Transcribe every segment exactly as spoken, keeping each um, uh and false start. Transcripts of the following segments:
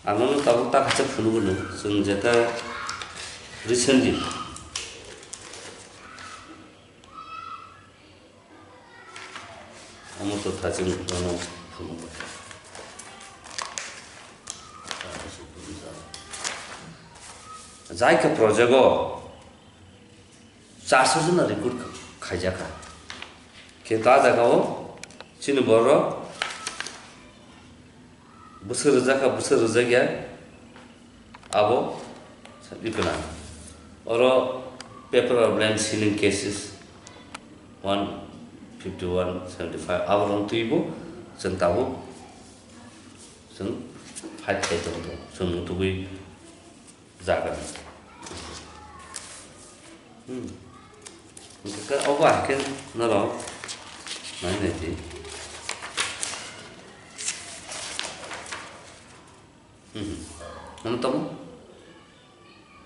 Ang nono tabuk ta kaisa phunugwi nw, chwng jeta recently omo to thaching nono phunugwi. Jaika project o charso jona recruit khaijaka. Khe ta jaga o chini borok bwswk rwjakha, bwswk rwjakya, abo sabi kwna. Oro paper of land sealing cases one fifty one, seventy five, abo rong twibo chwng tabuk chwng fight khai tong tong, chwng tubui jaga. Hmm. Hingke obo hai khe norok nai nai di. Hmm. Nang tamo?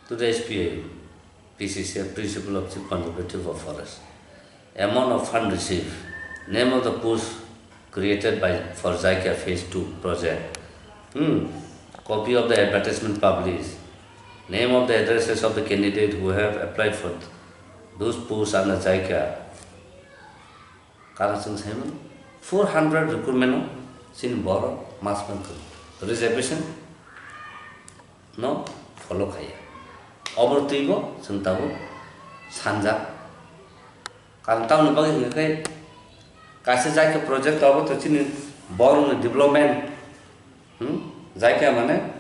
To the S P A, P C C, Principle of Chief Conservative of Forest. Amount of fund received. Name of the post created by, for JICA Phase two project. Hmm. Copy of the advertisement published. Name of the addresses of the candidate who have applied for those posts under JICA. Karon chwng saimano, four hundred recruitment o chini borok mas man kwrwi. Reservation no follow khaiya. Obor twibo chwng tabuk sanjak. Karon tamoni bagwi hwnka khe kaisa JICA project abo to chini borokni development, hmm? JICA mane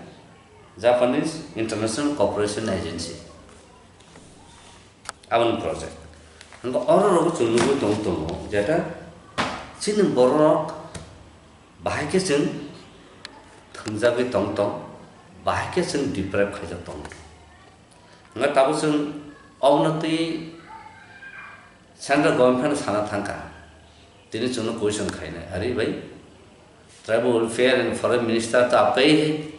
Japanese International Cooperation Agency. Aboni project. Hingke oro rogo chwng nugwi tong tongo, jeta chini borok bahai khe chwng thwngjagwi tong tong, bahai khe chwng deprive khaijak tongo. Hingke tabuk chwng obono twi central government phano sana thangkha, tini chwngno question khainai, "Are bhai, tribal welfare and forest minister to aapka hi hai,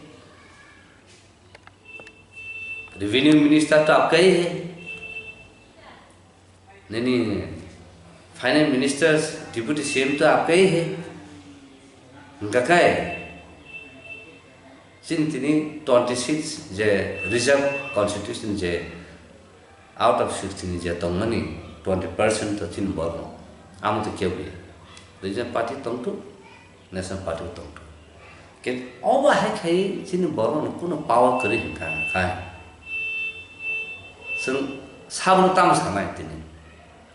revenue minister to aapka hi hai." Nini finance minister, deputy C M to aapka hi hai. Hingka khe chini tini twenty six je reserve constitution je out of sixty ni je tongmani twenty percent to chini borno. Amo to kebo ya. Regional party tongthok, National Party tongthok. Ke obo hai khai chini borok no kuno power kwrwi hwnka hwnka. Chwng sabono tamo sanai tini.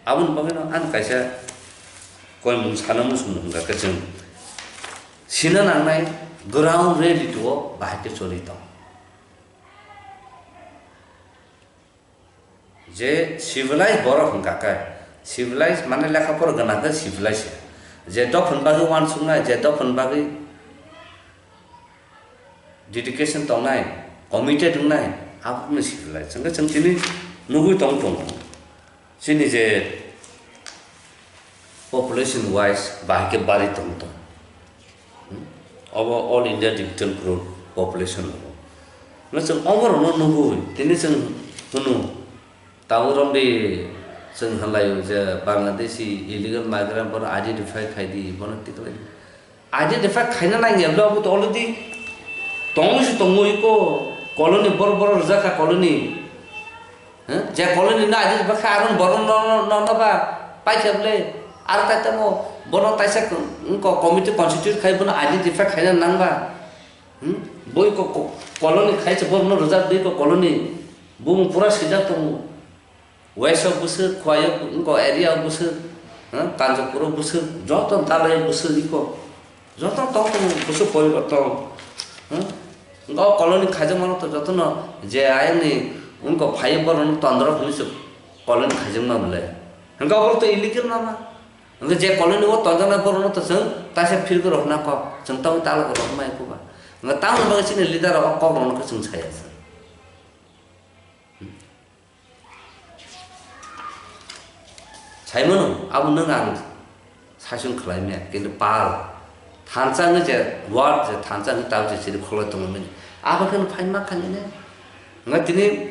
Aboni bagwi no ani kaisa koimung sana muchung hwnka khe chwng sina nangnai ground reality o bahai khe choli tong. Je civilized borok hwnka khe, civilized mane lekha pora gwnang khe civilized ya. Je dophani bagwi uansuknai, je dophani bagwi dedication tongnai, committed wngnai, abono civilized. Hwnkhe chwng tini nugwi tong tongo, chini je population wise bahai khe bari tong tong. Hmm? Obo All India Digital Growth Population obo. No chwng oborokno nugwi, tini chwng hwno, tabuk romdi chwng hwnlaio je Bangladeshi illegal migrant bono identify khai di, bono tiklai. Identify khaina nangya bwle, obo to already tongo se tongo iko colony, bor bor rwjak kha colony. Huh? Je colony no identify kha, aro borok no, no, no, no ba paikha bwle, aro tai tamo bono taisa ko-, ko-, committee constitute khai bono identify khaina nang ba. Hmm? Boi ko, ko, colony khai se bono rwjak boi ko colony. Bumung pura sijak tongo. West o bwswk, Khwai o, ko area o bwswk, huh? Kanchapur o bwswk, joto dalai o bwswk iko. Joto tong tong bwswk poriborton. Hmm? Wngkha o colony khaijakmano to jotono je ayangni wngkha phaiwi borokno tondrok hinwi se colony khaijakma bwle. Wngkha obo to illegal mama. Wngkha je colony o tonjaknai borokno to chwng taisa phirgwi rohorna kok. Chwng tabuk talo rohormai kuba. Wngkha tamoni bagwi chini leader rok o kok rokno khe chwng saya se. Saimano, abo nwng ang saichung khlai maya, kintu pal thansa wngwi je word je thansa wngwi tabuk je chini kholoi tongmani, abo kheno phai ma kha nini. Wngkha tini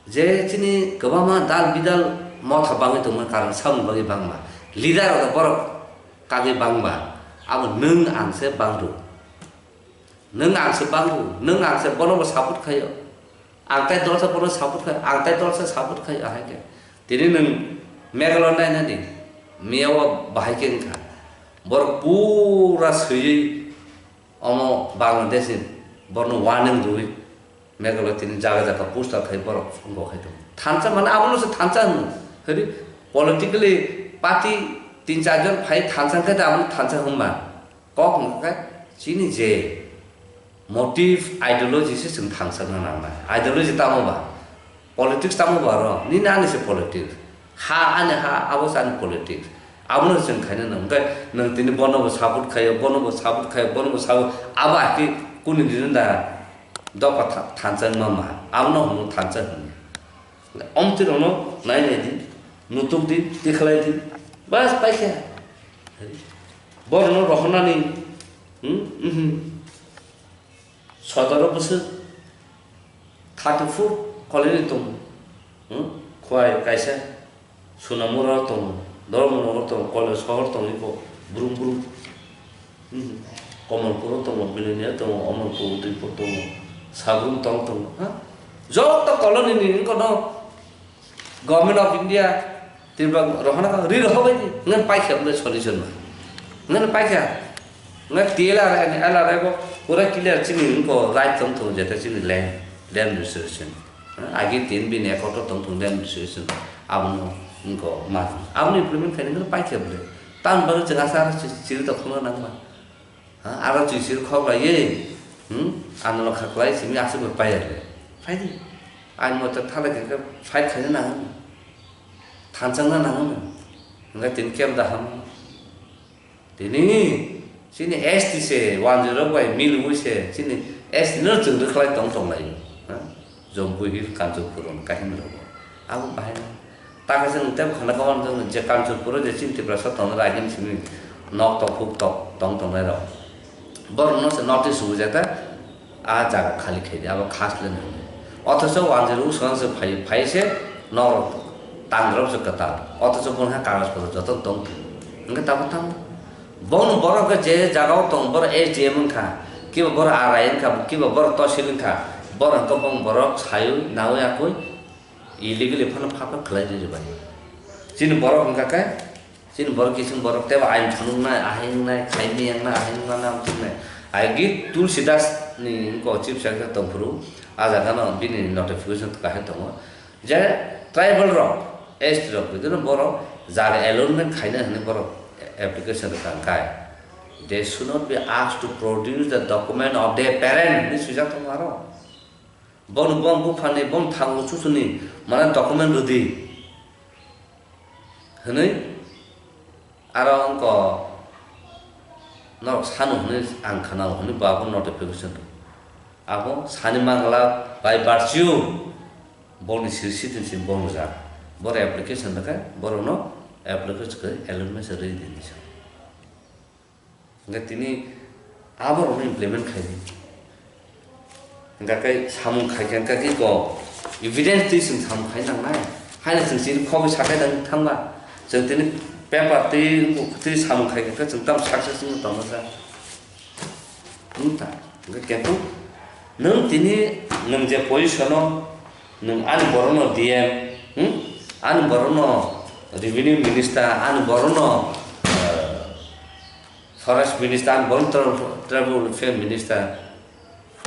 je chini kwbangma dal bidal motha bangwi tongmani karon samung bagwi bangma, leader rok borok kagwi bangma, abo nwng ang se bangru. Nwng ang se bango, nwng ang se bono bo support khaio. Ang tai dol sa bono support khai, ang tai dol sa support khai, ahai khe. Tini nwng Meghalaya naina di, miya o bahai khe wngkha. Borok pura swiwi omo Bangladesh ni borno warning rwi Meghalaya tini jaga jaga poster khai borok wngkha khai tongo. Thansa mane abono se thansa hwnwi. Hori politically party tin char jon phai thansa khe abono thansa hwnma. Kok hwnka khe chini je motive, ideology se chwng thangchakna nangnai. Ideology tamo ba? Politics tamo ba oro? Nini ani se politics. Ha ani ha, abo se ani politics. Abono chwng khaina nang. Hwnkhe nwng tini bono bo support khaio, bono bo support khaio, bono bo support. Abo hai khe kuni dino da dopha tha-, thansa wngma ma. Abono hwnwi thansa hwnwi. Omtwi rokno nai nai di, nutuk di, tikhlai di. Bas paikha. Borokno rohornani, hmm? Mhm. Sodoro bwswk thirty four colony tongo. Hmm? Khwai kaisa Sonamura tongo, Dharmanagar tongo, Kailasohor tongo, iko brum brum. Hmm. Kamalpur tongo, Belonia tongo, Amarpur, Udaipur tongo, Sabrum tong tongo, ha? Joto colony ni wngkha no Government of India, Tripura rohorna kha, ri rohor bai di. Ngan paikha bole solution ma. Ngan paikha. Ngan T L R ani L R I bo pura clear chini wngkha right tong thung jeta chini land, land reservation. Agi tin bin ekor to tong thung land reservation. Abono wngkha ma. Abono implement khaina ngan paikha bole. Tan baro chwng asa asa chiri to khuna nangma. Ha, aro chwi sir khok lai ye. Hmm? Ano kha klai simi aswk bai pai le. Phai di. Ani mote thala khe khe fight khaina nango. Thanchangna nango. Hingke tin kem da ham. Tini chini S T se one zero bai mil wi se chini S T no chwng rwkhlai tong tong lai. Ha? Jampui Hill, Kanchanpur hwn kahini rwgo. Abo bahai no. Takhe chwng tei khana kawan jwng je Kanchanpur o je chini Tiprasa tongnai rajini simi nok tok huk tok tong tongnai rok. Borok no se notice rwjak ta a jaga khali khaidi abo khas le nang. Othocho one zero swkang se phai phai se nok tang rok se kwtal. Othocho boni ha kagaj potro joto tong thung. Hwnkhe tabuk tamo. Bono borok khe je jaga o tong borok S D M wngkha. Kiba borok R I wngkha, kiba borok tosil wngkha, borok hwnkhe bong borok saywi nawi akwi illegally phano phapha khlai riri bai. Chini borok hwnkha khe, chini borok kising borok teibo ain phunuknai, ahai wngnai, khai miyangnai, ahai wngnai, nam thungnai. Agi Tulsi Das ni wngkha chief secretary tongphuru, a jaga no bini notification kahai tongo. Je tribal rok, S T rok, bidino borok jaga allotment khaina hwnwi borok application rwkha hwnkhe, they should not be asked to produce the document of their parent hwnwi swijak tongo aro. Boni bong buphani, bong thango chuchuni mane document rwdi hwnwi aro wngkha norok sanu hwnwi ang khwnao hwnwi bo abo notification rw. Abo sani mangala by virtue boni sir citizenship bo rwjak. Boro application rwkha, borokno application khe allotment se rwi di hinwi sa. Hingke tini aborokno implement khaidi. Hingke khe samung khaikhe hingke khe ko evidence twi chwng samung khai nangnai. Haino chwng chini khogwi sakai nang thangma. Chwng tini paper twi, twi samung khaikhe chwng tamo success wngwi tongma sa. Wng ta. Hingke kintu nwng tini nwng je position o nwng ani borokno D M, hmm? Ani borokno revenue minister, ani borokno, eh, Forest Minister, ani borok tra-, Tribal Welfare Minister,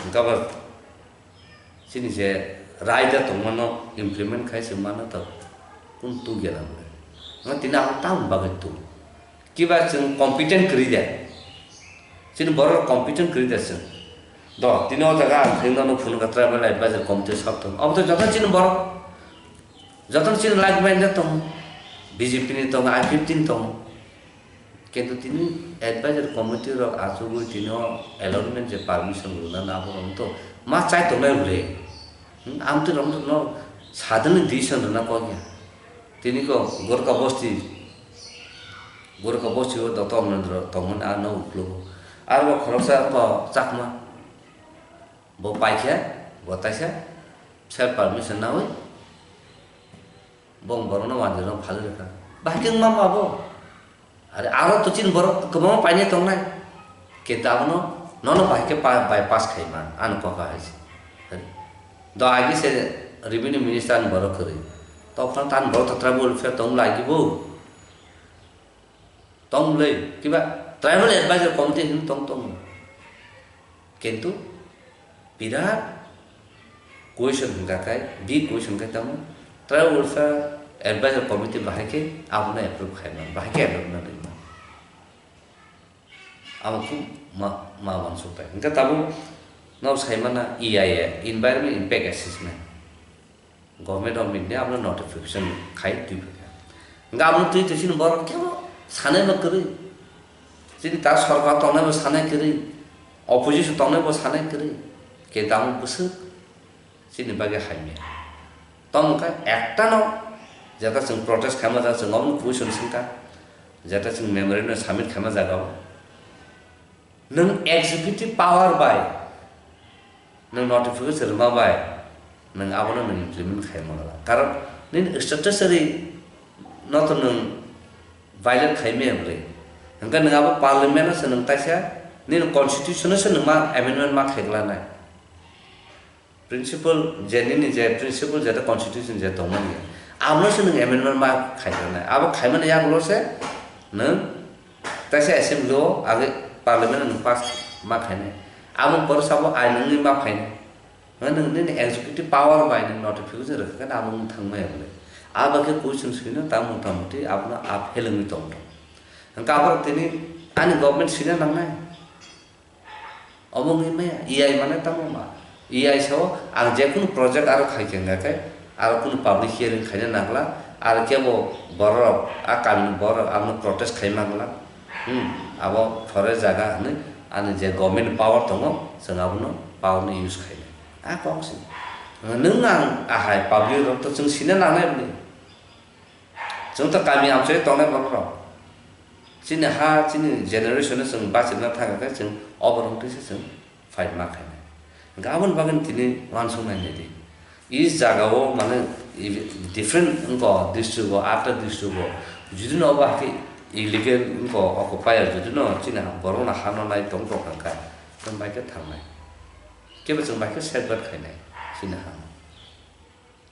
hingke abo chini je raida tongmano implement khai se mano to kung tu gela bole. Nga tini ang tamo bagwi tu. Kiba chwng competent kwrwi de. Chini borok competent kwrwi de chwng. Do, tini o jaga ang thwngno phunukha tribal advisor committee sok thung. Abo to joto chini borok. Joto chini like minded tong. B J P ni tong, I P F T ni tong. Kintu tini advisory committee rok achugwi tini o allotment je permission rwna nabo rok to ma chai tongnai ble. Hmm, amtwi rok no sadani decision rwna kok ya. Tini ko Gorkha bosti, Gorkha bosti o Doctor Omrendra tongmani a no uklogo. Aro bo khoroksa bo Chakma. Bo paikha, bo taisa self permission nawi. Bong borokno wanjwi rok phalwi rwkha. Bahai khe wngma ma bo? Are aro to chini borok kwbangma painai tongnai. Kintu abono Nono bahai khe pa-, bypass khaima, ano kok hai se. Do agi se revenue minister ni borok kwrwi. Tokphano tan borok to tribal welfare tong lagi bo. Tong le, kiba tribal advisor committee hin tong tong. Kintu birat question hingka kai, big question kai tamo. Tribal welfare advisor committee bahai khe abono approve khaima, bahai khe approve na rima. Abo khub ma, ma uansuk pai. Hingke tabuk no sai mana E I A, Environment Impact Assessment. Government of India abono notification khai twi phaikha. Hingke abono twi twi chini borok kebo sanai ma kwrwi. Chini ta sorkar tongnai bo sanai kwrwi. Opposition tongnai bo sanai kwrwi. Ke tamo bwswk chini bagwi hamya. Tamo khe ekta no jeta chwng protest khaima jaga chwng obono question swngkha. Jeta chwng memorandum submit khaima jaga o. Nwng executive power bai, nwng notification rwma bai, nwng abono nwng implement khai mangla. Karon nini statutory no to nwng violate khai maya bwle. Hwnkhe nwng abo parliament no se nwng taisa nini constitution no se nwng ma amendment ma khai glanai. Principle je nini je principle je constitution je tongmani, abono se nwng amendment ma khaikha nai. Abo khaimani yagulo se nwng taisa assembly o age parliament o nwng pass ma khainai. Abo borok sabo ain wngwi ma phainai. Nwng nini executive power bai nwng notification rwkha khe abo wng thangmaya bwle. Abo khe question swino ta motamuti abono a fail wngwi tongthok. Hwnkhe abo tini ani government sina nangnai. Omo wngwi maya, E I mane tamo ma? E I sao ang jekunu project aro khai khe wngkha khe, aro kunu public hearing khaina nangla, aro kebo borok, a kamini borok abono protest khai mangla. Hmm, abo forest jaga hwnwi ani je government power tongo, chwng abono power ni use khainai. A kok se. Nwng ang ahai public rok to chwng sina nangnai bwle. Chwng to kami amchoi tongnai borok rok. Chini ha, chini generation no chwng bachirna thang khe chwng oborok twi se chwng fight ma khainai. Hwnkhe aboni bagwi tini uansuknai nai di. East jaga o mane different wngkha district o, atta district o. Jodi no obo hakhe illegal wngkha occupier, jodi no chini borok no ha no nai tong tong kha, chwng bai khe thangnai. Kebo chwng bai khe setback khainai chini ha no.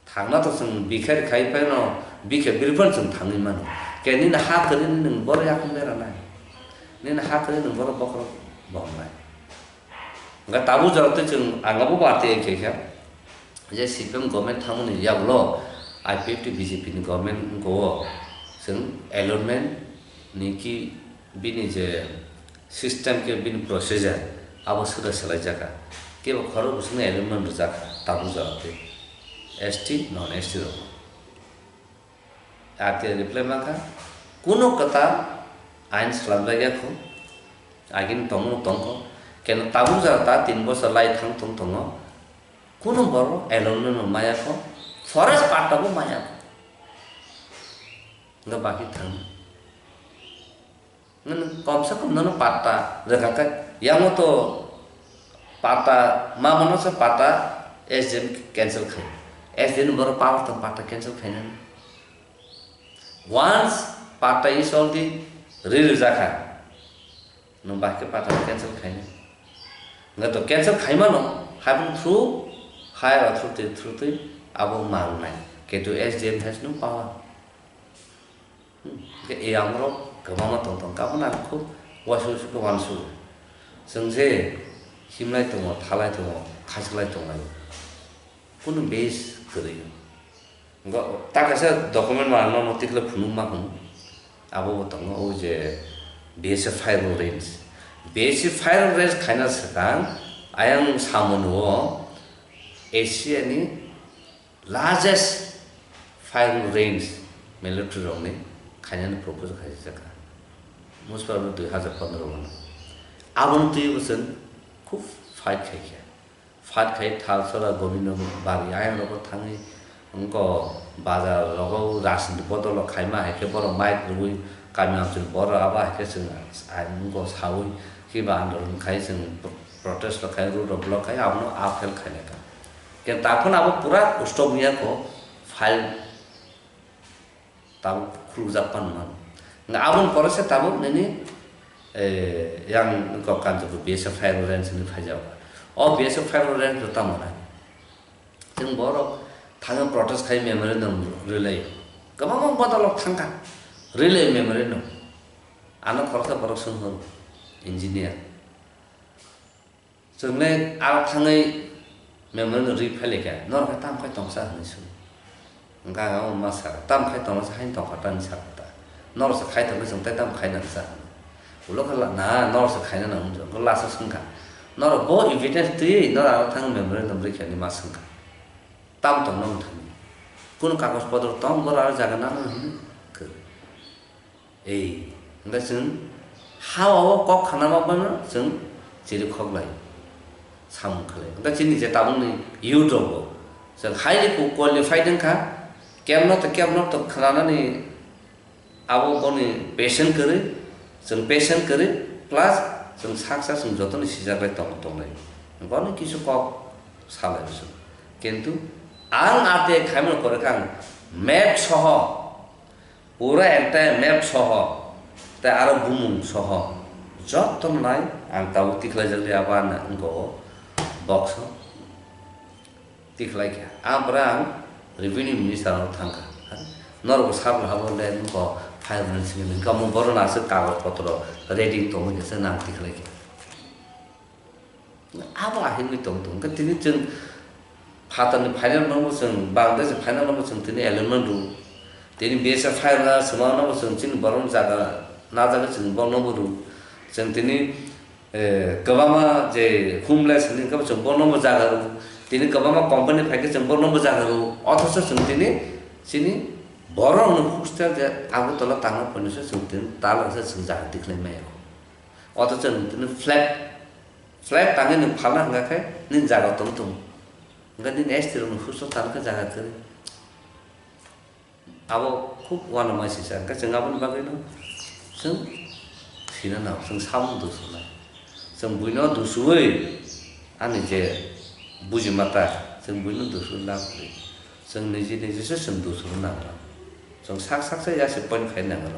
Thangna to chwng bikha rikha phai no, bikha biri phano chwng thangwi mano. Khe nini ha kwrwi nwng borok yakung beranai. Nini ha kwrwi nwng borok bokhorok bomnai. Hwnkhe tabuk jora tei chwng ang abo bati khe khe, je C P M government thangmani yagulo I P F T B J P ni government wngkha o, chwng allotment ni ki bini je system khe bini procedure abo swkra swlaijak kha. Kebo khorok bwswkno allotment rwjak kha tabuk jora tei S T, non S T rok. R T I reply mankha, kuno kwtal ain swlamjak ya kho, agini tongmung tongkho, keno tabuk jora ta tin bosor lai thang tong tongo, kuno borok allotment no maya kho, forest patta bo maya kho. Hwnkhe bakhe thang. Nini komsa kom nono patta rwkha khe, yango to patta ma mano se patta S D M cancel khai. S D M ni borok power tong patta cancel khainani. Once patta is already release jakha, nwng bahai khe patta cancel khainai. Hwnkhe to cancel khaimano, habung through higher authority through twi abo mangnai. Kintu S D M has no power. Hmm, hwnkhe e amorok kwbangma tong tong, abono ang khub uansuk uansuk khe uansuk. Chwng je himlai tongo, thalai tongo, khaichwlai tonglai, kunu base kwrwi. Hwnkhe ta kaisa document ma nono tikle phunukma hwn, abo bo tongo, o je B S F firing range. B S F firing range khaina swkang ayang samung o Asia ni largest firing range military rokni khainani proposal khaijak kha. Muspa rok dui hazar pondro o. Aboni twi bo chwng khub fight khai kha. Fight khai Thalsora, Gobindo Bari ayang rogo thangwi wngko bazar rogo rajniti bodol rok khaima hai khe borok mic rwui kami amchwk borok abo hai khe chwng wngko saui khiba andolon khai chwng protest rok khai road rok block khai abono upheld khainai kha. Khe takhwno abo pura stop wngya kho, file tabuk khulukjak pan mano. Nga aboni pore se tabuk nini Eh, yang wngkha Kanchanpur B S F fire range hinwi phaijak. O B S F fire range rok tamo nai? Chwng borok thangwi protest khai memorandum rwlai. Kwbangma bodolrok thangkha. Rwlai memorandum. Ano khoroksa borok swng horo, engineer. Chwngle aro thangwi memorandum rwi phailaikha, norok khe tamo khai tongsa hinwi swi. Hwnkhe ang abo ma sakha, tamo khai tongsa haino tongkha tani sakha ta. Norok se khai tongkhe chwng tei tamo khai nang sa hinwi. Ulo khe la-, na, norok se khaina nang wngkha. Hwnkhe last o swngkha, norok bo evidence twiwi norok aro thangwi memorandum rwikha hinwi ma swngkha. Tamo tongna mwthangwi. Kunu kagoj potro tong, borok aro jaga nang hinwi kwrwi. Ei, hwnkhe chwng ha o kok khanama phano chwng chiri khoklai, samung khlai. Hwnkhe chini je tabukni youth rokbo chwng highly qualified wngkha, kebno to, kebno to khnanani abo boni patient kwrwi, chwng patient kwrwi, plus chwng sak sak chwng jotono sijaklai tong-, tonglai. Bono kisu kok salai bwswk. Kintu ang ate khaimano kwrwkha ang map soho, pura entire map soho, tei aro bumung soho jotono nai ang tabuk tikhlaijakli abo ano wngkha o box o tikhlaikha. Ang pura ang revenue minister ano thangkha. Norok bo sabla habo le wngkha fire minister wngkha, omo borok no aswk kagoj potro ready tongwi khe se nang tikhlaikha. Abo ahimwi tong tong. Hwnkhe tini chwng phatarni final no bo chwng, Bangladesh final no bo chwng tini eliminate rw. Tini B S F final swmano bo chwng chini borokni jaga najagwi chwng bono bo rw. Chwng tini, eh, kwbangma je homeless hinwi khe bo chwng bono bo jaga rw. Tini kwbangma company phai khe chwng bono bo jaga rw. Othocho chwng tini chini borokno hostel je Agartala tangma phone se chwng tini tal se chwng jaga tikhlai maya. Othocho chwng tini flat Flat tangwi nwng phalna hwnkha khe nini jaga tong tongo. Hwnkhe nini S T rokni hustok tangkhe jaga kwrwi. Abo khub uanama sisa. Hwnkhe chwng aboni bagwino chwng sina nango, chwng samung dusuknai. Chwng buino dusuwi ani je bujima ta, chwng buino dusuwi lab kwrwi. Chwng niji niji se chwng dusukna nango. Chwng sak sak se yasi point khai nango.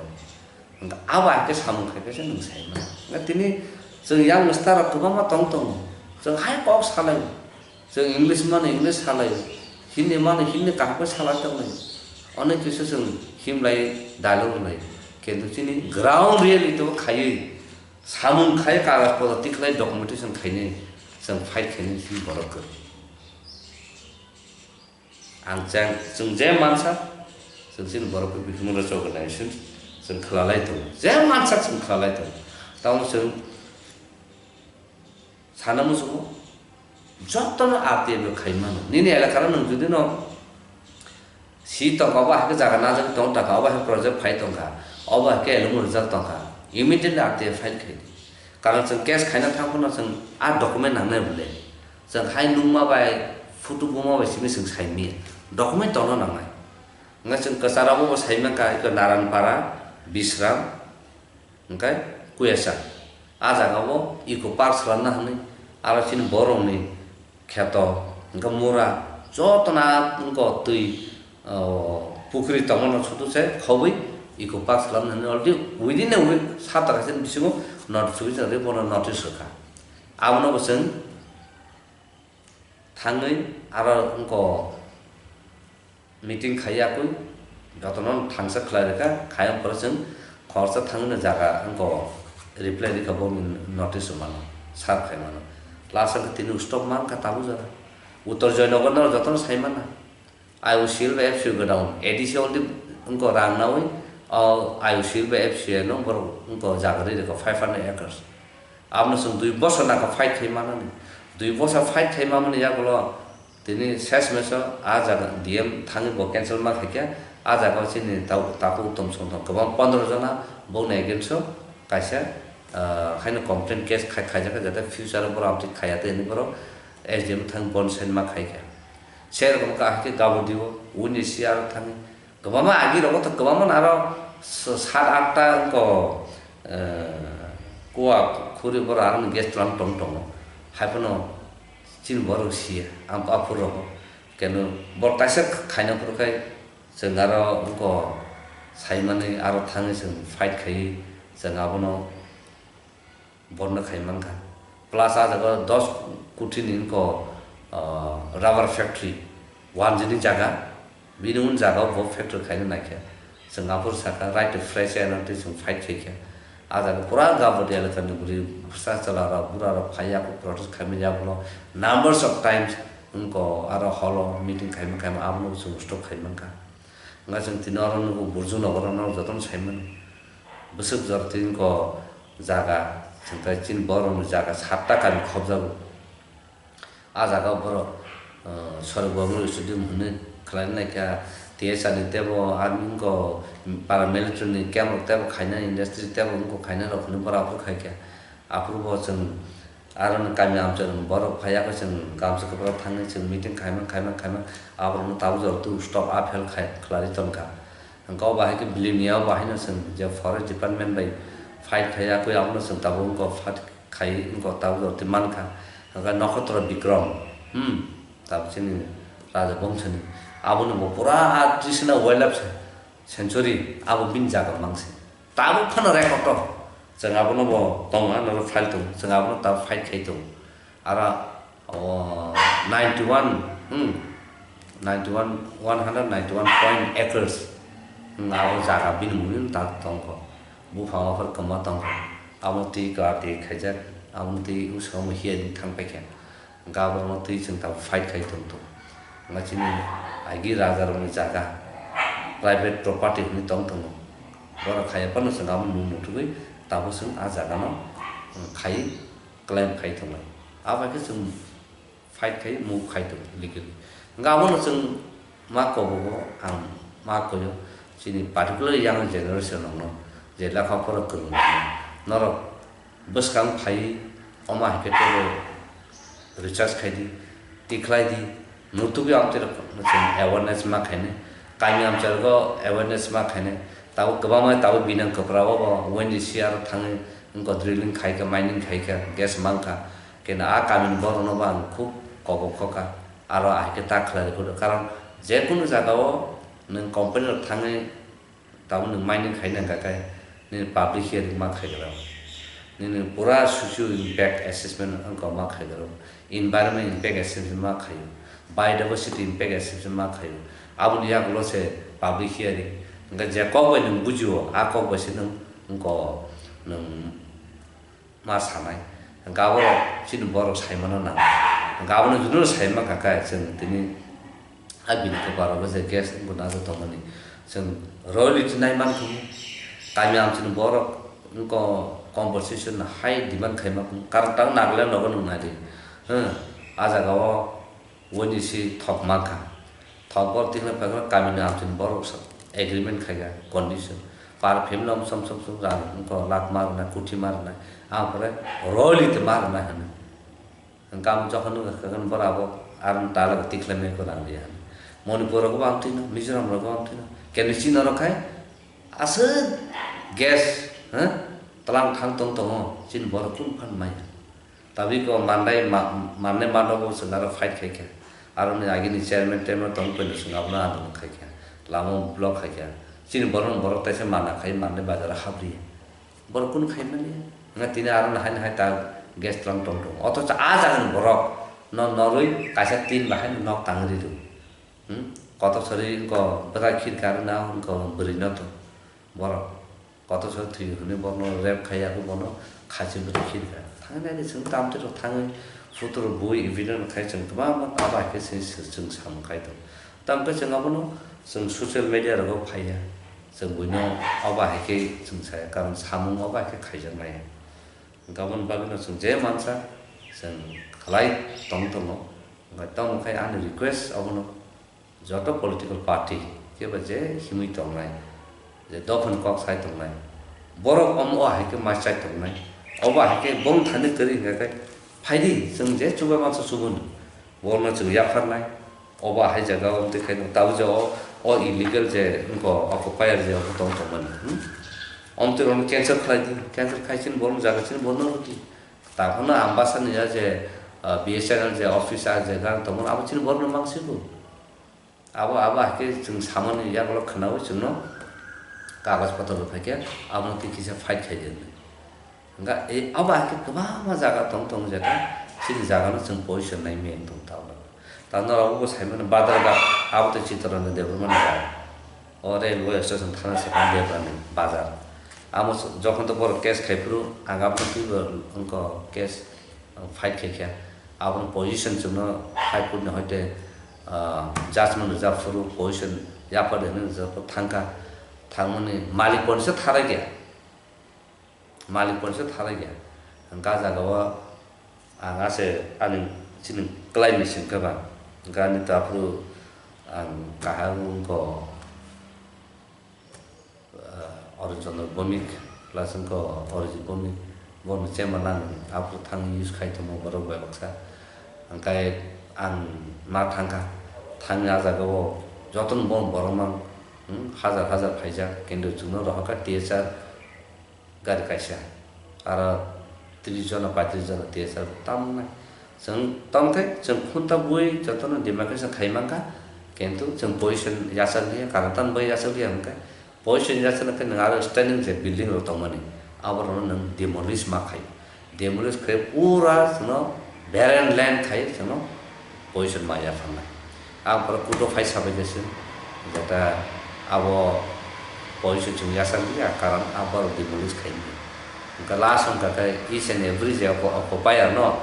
Hwnkhe abo hai khe samung khai khe se nwng sai mano. Hwnkhe tini chwng yang star rok kwbangma tong tongo. Chwng hai kok salai. Chwng English mano English salai. Hindi mano Hindi kaham khe salai tongnai. Onek kisa chwng himlai dialogue rwnai. Kintu chini ground reality o khaiwi samung khai kagaj potro tikhlai documentation khainai. Chwng fight khainai chini borok kwrwi. Ang chang, chwng je mansa, chwng chini borok khe bikhumu rwchok organization, chwng khwlalai tongo. Je mansa chwng khwlalai tongo. Tamo chwng sana muchungo, jotono R T I bo khai mano. Nini elakaro nwng jodi no si tongkha, obo hai khe jaga najagwi tong tongkha, obo hai project phai tongkha, obo hai khe elumung rijak tongkha, immediately R T I file khai di. Karon chwng case khaina thang phano chwng a document nangnai bole. Chwng hai nukma bai, photo buma bai simi chwng sai manya. Document tongna nangnai. Hwnkhe chwng kwcharo bo sai mankha, eko Naranpara, Bisram, hwnkhe Kuyasa. A jaga o eco park swlamna hwnwi aro chini borokni kheto, hwnkhe mura, jotono wngkha twi, o, pukri tongmano sudu se khobwi eco park swlamna hwnwi already within a week, sapta kaisa ni bisingo notice rwui chwng bono notice rwkha. Abono bo chwng thangwi aro wngkha meeting khai yakwi jotono thangsa khlai rwkha, khai wng phuru chwng khoroksa thangwi no jaga wngkha reply rwkha boni notice rwmano, serve khai mano. Last o tini stop mankha tabuk jora. Uttor Joynagar no jotono sai mana. I O C L bai F C O gwnang, A D C already wngkha rang nawi, o I O C L bai F C O no borok wngkha jaga rwi rwkha five hundred acres. Abono chwng dui bosor nangkha fight khai manani. Dui bosor fight khai manmani yagulo tini ses meso a jaga D M thangwi bo cancel ma khaikha. A jaga o chini ta-, takhuk Uttom Song tong kwbang pondro jona bokni against o kaisa, ah, haino complaint case khai, khaijak kha, jate future o borok amtwi khaiya tei hinwi borok S D M thang bon sign ma khaikha. Sei rokom kha hai khe Gabodi o, Wini C R thangwi kwbangma agi rogo to kwbangma aro s-, sat atta wngko, eh, kua khuri borok aroni gas tlang tong tongo. Hai phano chini borok siya, am-, aphuru rogo. Keno borok kaisa khaina phuru khai chwng aro wngko saimani aro thangwi chwng fight khaiwi chwng abono Bondo khai mankha. Plus a jaga dos koti ni wngkha, ah, rubber factory, wanjini jaga, bini un jaga bo factory khaina naikha. Chwng aphuru sakha, right to fresh air twi chwng fight khaikha. A jaga pura Gabodi elaka ni bwrwi bwsa chwla rok, bura rok phai yaku protest khaimani yagulo numbers of times wngkha aro holo meeting khaima khaima abono chwng stop khai mankha. Wngkha chwng tini oro nugo Burju Nogoro no jotono saimano. Bwswk jora twi wngkha jaga, chwng tai chini borokni jaga satta kami khobjago. A jaga borok, uh, Sorok Babu Stadium hwnwi khlaina naikha, T S R ni teibo, army wngkha, paramilitary ni camp rok teibo khaina, industry teibo wngkha khaina rok hwnwi borok aphuru khaikha. Aphuru bo chwng aro ni kami amchaini borok phai ya khe chwng gamsa kwphra thangwi chwng meeting khaima, khaima, khaima, aborokno tabuk jora twi stop a phel khai, khlai tongkha. Hwnkhe o bahai khe Bilimia o bahai no chwng je forest department bai fight khai ya khe abono chwng tabuk wngkha fight khai wngkha tabuk jora twi mankha. Hwnkhe Nokhotro Bikrom, hmm, tabuk chini Raja Bongso ni, abono bo pura a Trishina Wildlife Sanctuary abo bini jaga mangsi. Tabuk phano record o. Chwng abono bo tongo, norok file tongo. Chwng abono tabuk fight khai tongo. Aro, o, ninety one, hmm, ninety one, one hundred ninety one point acres. Hmm, abo jaga bini mungni ta tongkho. Buphang offer kwma tongkho. Abo twi kar twi khaijak. Abo twi usamo hiya thang paikha. Gaborno twi chwng tabuk fight khai tong tong. Wngkha chini agi rajarokni jaga, private property hwnwi tong tongo. Borok khaiya phano chwng abo nung nukthugwi tabuk chwng a jagano, um, khai claim khai tongnai. Abo hai khe chwng fight khai move khai tongo legally. Wngkha abono chwng ma kobogo ang ma koyo chini particular young generation rokno je lekha pora kwrwng norok bwskang phai omo hai khe teibo recharge khai di, tikhlai di, nutugwi amtwi rok chwng awareness ma khainai, kami amchai rogo awareness ma khainai, tabuk kwbangma tabuk binang kwpra o bo O N G C aro thangwi wngkha drilling khai kha, mining khai kha, gas mang kha, kena a kamini borokno bo ang khub kok kok kha, aro ahai khe ta khlai rw karon jekunu jaga o nwng company rok thangwi Tabuk nwng mining khaina hwnkha khe nini public hearing ma khaigra o. Nini pura socio impact assessment wngkha ma khaigra o. Environment impact assessment ma khaio. Biodiversity impact assessment ma khaio. Aboni yagulo se public hearing. Hwnkhe je kok bai nwng bujio, a kok bai se nwng wngkha nwng ma sanai. Hwnkhe abo chini borok saimano nang. Hwnkhe abono joto saima kaka chwng tini a bini kwparo bo je gas wngkha na tongmani. Chwng royalty nai mankha kami amchini borok wngkha compensation hai demand khaima karon tang Nagaland nogo nung nai di. Hwng, a jaga o Woni si thok mankha. Thok bor tikna phaikhe kamini amchini borok sa agreement khaikha condition. Par phim nom som som som rang wngkha lakh ma rwnai, kuthi ma rwnai. Ang pore royalty ma rwnai hwnwi. Hwnkhe ang jokhon wngkha khe borok abo aroni tala tikhlai mai khe rang riya hwnwi. Manipur rogo bo amtwino, Mizoram rogo amtwino. Kemni chini oro khai aswk gas, ha? Tlang thang tong tongo, chini borok kunu phan maya. Tabuk o mandai ma-, mannai mano bo chwng aro fight khai kha. Aroni agini chairman tairman tong phai no chwng abono andolon khai kha. Lama block khai kha. Chini borok borok taisa mana khai mannai bazar o hap ri. Borok kunu khai mani. Nga tini aro nahai nahai ta gas tlang tong tong. Othocho a jaga ni borok no norwi kaisa tin bahai no nok tang ri rw. Hmm? Kotor sari ko bwkha khirka aro na ko bwrwi no to. Borok. Kotor sari thwi hwnwi bono rape khai ya khe bono khachi bwtwi khirka. Thangwi nai di chwng tamtwi rok thangwi photo rok bui evidence khai chwng kwbangma abo hai khe chwng, chwng samung khai tongo. Tamo khe chwng abono chwng social media rogo phaiya. Chwng buino abo hai khe chwng saya karon samung abo hai khe khaijak nai. Gabon bagwino chwng je mansa chwng khlai tong tongo. Hwnkhe tamo khai ani request abono. Joto political party kebo je himwi tongnai, je dophani kok sai tongnai, borok omo o hai khe ma chai tongnai, obo hai khe bong thani kwrwi hwnkha khe phaidi chwng je chubai mansa chubun, borokno chwng yapharnai, obo hai jaga o twi khe tabuk je o, o illegal je wngkha occupier je obo tong tongmani, hmm? Omtwi rokno cancel khlai di, cancel khai chini borokno jaga chini borokno rw di, takhorno Ambasani ya je, ah, B S N L je office ah je gang tongmani abo chini borokno mangsigo. Abo, abo hai khe chwng samani yagulo khwnaui chwngno kagoj potor rw phai khe abono twi kisa fight khai di hwnwi. Hwnkha e, abo hai khe kwbangma jaga tong tongo, jeta chini jaga no chwng position nai maya wng tong tamo. Ta norok bo sai mano Badar ghat, abo tei Chittaranjan Debbarma ni jaga. O railway station thana se Debbarma ni bazar. Amo s-, jokhon to borok case khai phuru, ang abono twibo wngko case, uh, fight khai kha. Abono position chwngno High Court ni hoite, uh, judgment rijak phuru position yapha de hinwi rijak phuru thangkha. Thangmani malik pon se tharai kha. Malik pon se tharai kha. Hwnkha jagao ang ase ani chini climate sing khe ba. Hwnkha ani ta phuru ang kaham wngko, ah, Orin Chandra Bhowmik, plus wngko Orijit Bhowmik, bono chamber nang aphuru thang use khai tongmo borok bai baksa. Hwnkhe ang ma thangkha, thangwi ah jagao jotono bo borok mang, hmm, hajar hajar phaijak, kintu chwngno rohorkha T S R gari kaisa, aro tris jona, paitris jona T S R bo tamnai. Chwng tamkhe chwng khunta bui jotono demarcation khai mankha, kintu chwng position yachak liya, karon tamni bagwi yachak liya hwnkhe, position yachakna khe nwng aro standing je building rok tongmani, aborokno nwng demolish ma khai. Demolish khai pura chwngno barren land khai chwngno position ma yapharnai. Ang borok kudo phai sabai khe se, jeta abo position chwng yachak liya, karon a borok demolish khai manya. Hwnkhe last wngkha khe each and every je occupier no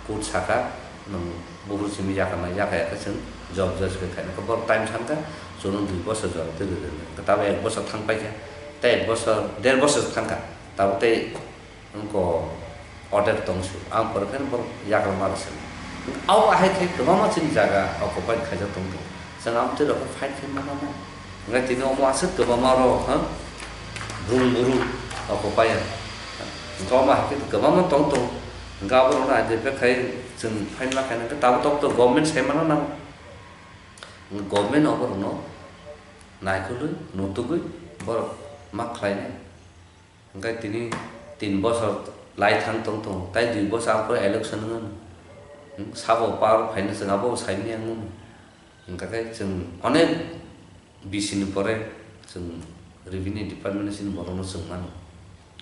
court saka, nwng buphuru simi yakana yaka yaka chwng job judge khe khaina khe borok time sankha, chwngno dui bosor jora twi rwdi hwnkhe tabo ek bosor thang paikha, tei ek bosor, der bosor thangkha, tabo tei wngko order tong su, ang pore khe borok yagra mara se. Abo ahai khe kwbangma chini jaga occupy khaijak tong tongo. Chwng amo twi rok khe fight khai ma nang nai. Hwnkhe tini omo aswk kwbangma rok, ha? Brum brum occupy ya. Hwnkhe omo hai khe kwbangma tong tongo. Hwnkhe abo rokno identify khai chwng fight ma khaina khe tabuk tabuk to government sai mano nango. Hwnkhe government obo rokno naikolwi nutugwi borok ma khlainai. Hwnkhe tini tin bosor lai thang tong tongo, tai dui bosor ang phuru election wngmano. Hmm, sabo power phaina chwng abo sai manya wngmano. Hwnkhe khe chwng onek B C ni pore chwng revenue department ni sini borokno chwng mano.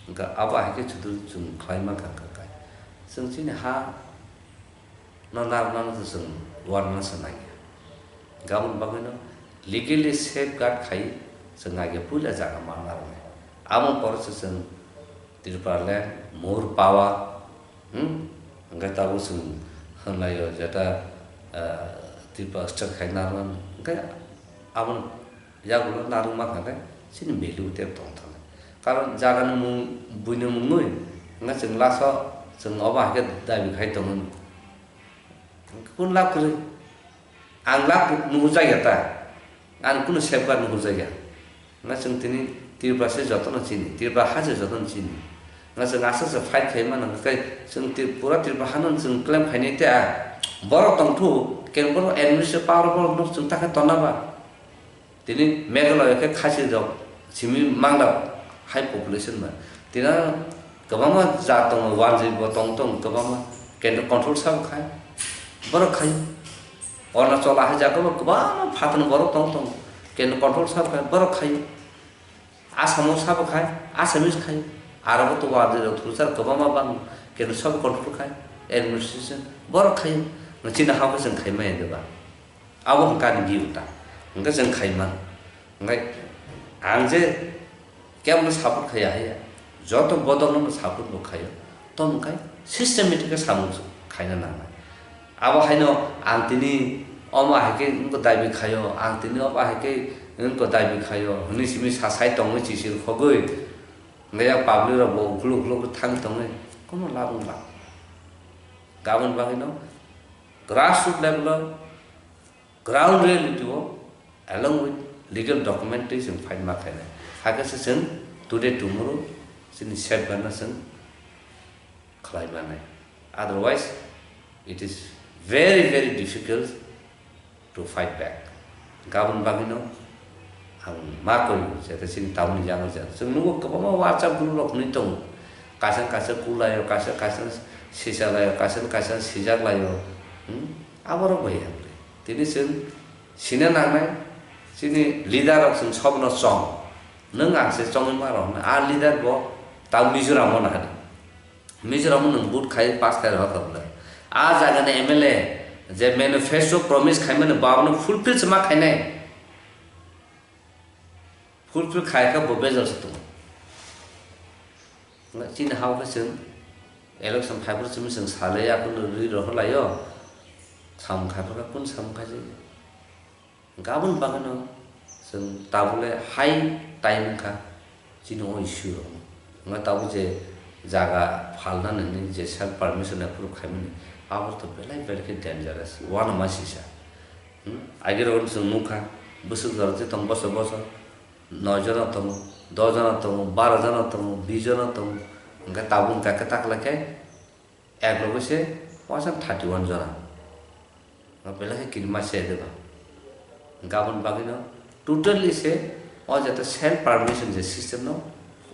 Hwnkhe abo hai khe chudu chwng khlai mankha hwnkhe kai. Chwng chini ha no narwknani se chwng uanana se nangya. Aboni bagwino legally safeguard khai chwng naiya puila jaga ma narwknai. Aboni pore se chwng Tripura land, more power, hmm? Hwnkhe tabuk chwng hwnlaio jeta, ah, Tripura state khai narwknani. Hwnkhe aboni yagulo narwkma kha khe chini value tei tong thangkha. Karon jagani mung, buini mung nwi, hwnkhe chwng last o chwng obo hai khe dabi khai tongmani. Kunu lab kwrwi? Ang lab nuhurjakya ta? Ang kunu safeguard nuhurjakya. Hwnkhe chwng tini Tripura se jotono chini, Tripura ha se jotono chini. Hwnkhe chwng aswk se fight khai mano, hwnkhe chwng Tri-, pura Tripura hano chwng claim khainai ta. Borok tongthu, kebo administration power borok no chwng ta khe tonna ba. Tini Meghalaya khe Khasi rok simi mangla high population ba. Tini kwbangma jat tongo, wanjwi bo tong tong kwbangma, kendo control sabo khai, borok khai. Arunachal hai jaga bo kwbangma phatani borok tong tong, kendo control sabo khai, borok khai. Asamo sabo khai, Assamese khai. Aro bo to wanjwi rok thursa kwbangma bang, kendo sabo control khai, administration borok khai. Chini hao khe chwng khai maya de ba. Abo hwnkha ani view ta. Hwnkhe chwng khai man. Hwnkhe ang je kebono support khaiya haiya. Joto bodolno support bo khaio. Tamo khai systematic khe samung khaina nangnai. Abo haino ang tini omo hai khe wngkha dabi khaio, ang tini obo hai khe wngkha dabi khaio hwnwi simi sa sai tongwi chisir khogwi. Hwnkhe yak public rok bo ukhuluk ukhuluk thang tongwi kono lab wng la. Aboni bagwino grassroot level o ground reality o along with legal document twi chwng fight ma khainai. Hakhe se chwng today tomorrow chini safeguard no chwng khlai manai. Otherwise, it is very, very difficult to fight back. Aboni bagwino ang ma koi, jeta chini town ni jang jang. Chwng nugo kwbangma WhatsApp group rok hwnwi tongo. Kaisa kaisa kulaio, kaisa kaisa sisalaio, kaisa kaisa sijaklaio. Hmm? Aborok bai hamle. Tini chwng sina nangnai, chini leader rok chwng sobno chong. Nwng ang se chongwi ma rw hwnwi. A leader bo ta Mizoram o nahani. Mizoram nwng vote khai pass khai rohor kha bwle. A jaga ni M L A je manifesto promise khaimani bo abono fulfill se ma khainai. Fulfill khai kha bo bejal se tongo. Chini hao khe chwng election phaiphuru simi chwng salai ya, kunu ri rohor laio. Samung khai kha, kun samung khai je. Gabon bagano chwng tabuk le hai time wngkha chini o issue rok. Wngkha tabuk je jaga phalna nini je self permission approve khaimani, abo to belai belai khe dangerous, uanama sisa. Hmm? Age rok chwng nukha, bwswk jora je tong bosor bosor, noi jona tongo, dos jona tongo, baro jona tongo, bis jona tongo, hwnkhe tabuk wngkha khe takla khe, ek loge se uansuk thirty one jona. Belai khe kirima se de ba. Gabon bagwi no totally se o jeta self permission je system no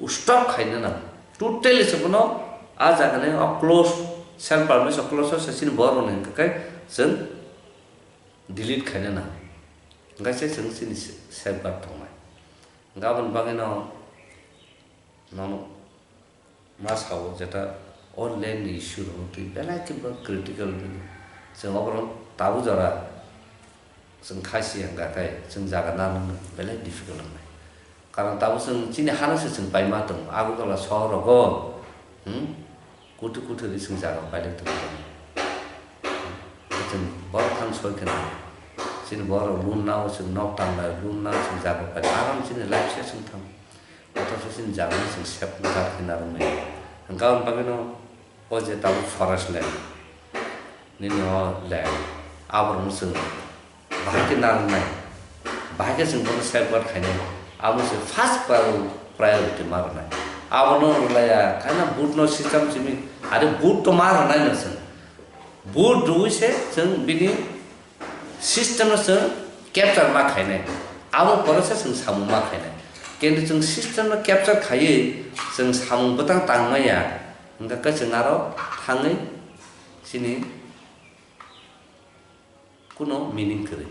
stop khaina nang. Totally se bono a jaga ni o clause, self permission clause o se chini borok ni hwnkhe chwng delete khaina nang. Hwnkhe se chwng chini safeguard tongnai. Gabon bagwi no nono ma sao jeta o land ni issue rok twi belai khe bo critical bini. Chwng oborok tabuk jora chwng khaisi hwnkha khe chwng jaga nanani belai difficult wngnai. Karon tabuk chwng chini hano se chwng paima tongo. Agartala sohor rogo, hmm, kuthi kuthi ri chwng jaga pailai tongo. Chwng borok thang soi kheno chini borok loan nao, chwng nok tanglai loan nao, chwng jaga pailai. Aram chini life se chwng thang. Othocho chini jaga no chwng sep wngkha khe narwknai. Hwnkha aboni bagwino o je tabuk forest land, nini o land, aborokno chwng bahai khe narwknai, bahai khe chwng bono safeguard khainai, abo se first prior-, priority ma rwnai. Abono rwlaiya, khaina vote no system simi, are vote to ma rwnai no chwng. Vote rwui se chwng bini system no chwng capture ma khainai, abo pore se chwng samung ma khainai. Kintu chwng system no capture khaiwi chwng samung bwtang tang maya, hwnkha khe chwng aro thangwi chini kuno meaning kwrwi.